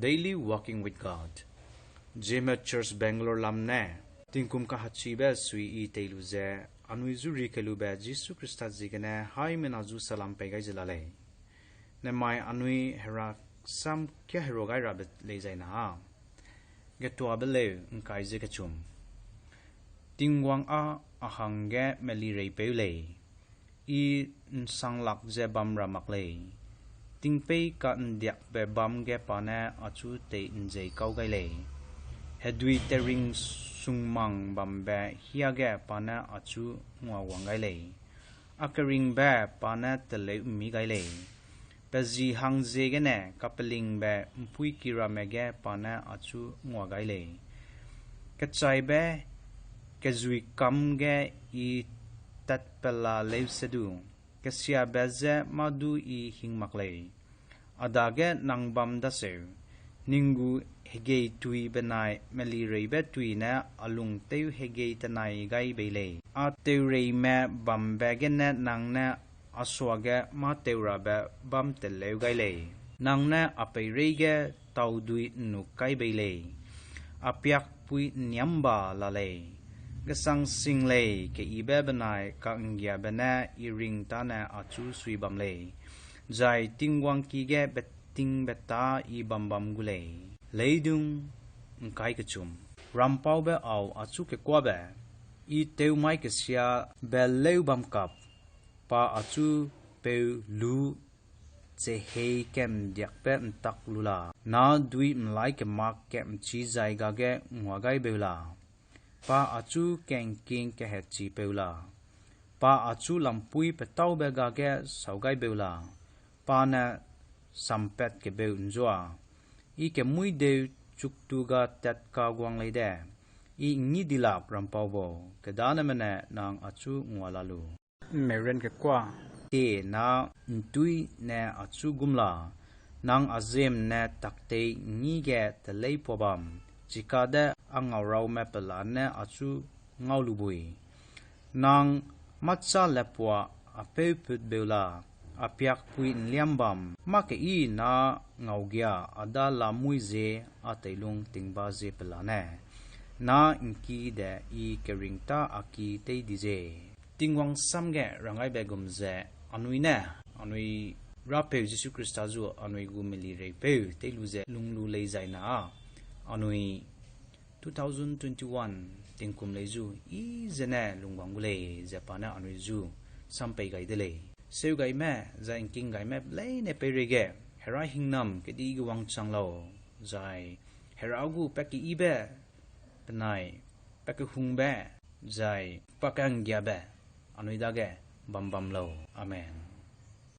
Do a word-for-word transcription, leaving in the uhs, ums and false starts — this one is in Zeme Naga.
Daily Walking with God. Zeme Church Bangalore lam ne tingkum kahachibe sui i tei lu ze, anui zu ri kelube Jisu Khrista ziegene haimena zu salam pei gai ze la lei. Nemai anui Hera sam kia herua gai rabe lei zai na. Getuabe leu ’ngkai ze kechum. Tingwang â a hangge melireipeu lei, I ’nsanglak ze bam ra mak lei. Tingpeî ka'ndiakbe bâm ge pa ne achu tei'nzeikau gai lei. Hedui teringsungmang bambe hiage pa ne achu nguawang gai lei. A keringbe pa ne teleu'mmi gai lei. Pe zi hang ziegene kapelingbe ’mpuiki ramme ge pa ne achu ngua gai lei. Kechaibe kezuikâm ge I tatpela leusedu, kesiabe je mâ du I hing mak lei. A dage nang bam daseu, ning gu hegeitui benai melireibe tui ne a lung tewhegei tenai gai bei lei. A teureime bambe gene nang ne a suage mâ teurabe bâm teleu gai lei. Nang ne a peireige taudui ’nnuk kai bei lei. A piakpui ’nniâm ba la lei. Gesang sing lei, keyibe benai ka'nggiabe ne I ring tâne achu sui bam lei, zai Tingwang ki ge betingbeta I bam bam gu lei. Leidung ’ngkai kechum. Rampaube au achu kekuâbe, I tewmai kesiabe leu bam kap, pa achu peu lu chehei ka'ndiakbe ’ntak lu la, na dui ’nlai kemak ka'nchi zai gage ngua gai beu la, pa achu ka'ngking kahechipeu la, pa achu lampui petâube gage sau gai beu la, pa ne sampat kebeu ’nzua, I kemuî deu chuktu ga tat kaguang lei de, I ’ngngi di lak Rampau bau, kedanemene nang achu ngua la lu. Meuren kekuâ. Te na ’ntui ne achu gum la, nang a ziemne tak tei ’ngngi ge telei pua bam, chikade a ngauraume pelane achu ngau lu bui. Nang mâchâ lepua a peu put beu la, a piakpui ’nliâm bam, mâ keyi na ngaugia a da lamui zie a teilung tingba zie pelane, na ’ngki de I keringtâ a ki tei di ze. Tingwang sam ge ranggaibe gum ze, anui ne, anui Rapeu Jisu Khrista zu anui gu melireipeu tei lu ze lung lu lei zai na, anui two thousand twenty-one tingkum lei zu, i zene lungwang gu lei ze pa ne anui zu sam pei gai de lei. Seugaime, zai ’ngking gaime leine peireige, Hera hingnam kedi ge wangchang lau, zai Hera gu pa keyibe, penai, pa kehungbe, zai pa ka'nggiabe, anui dage bam bam lau. Amen.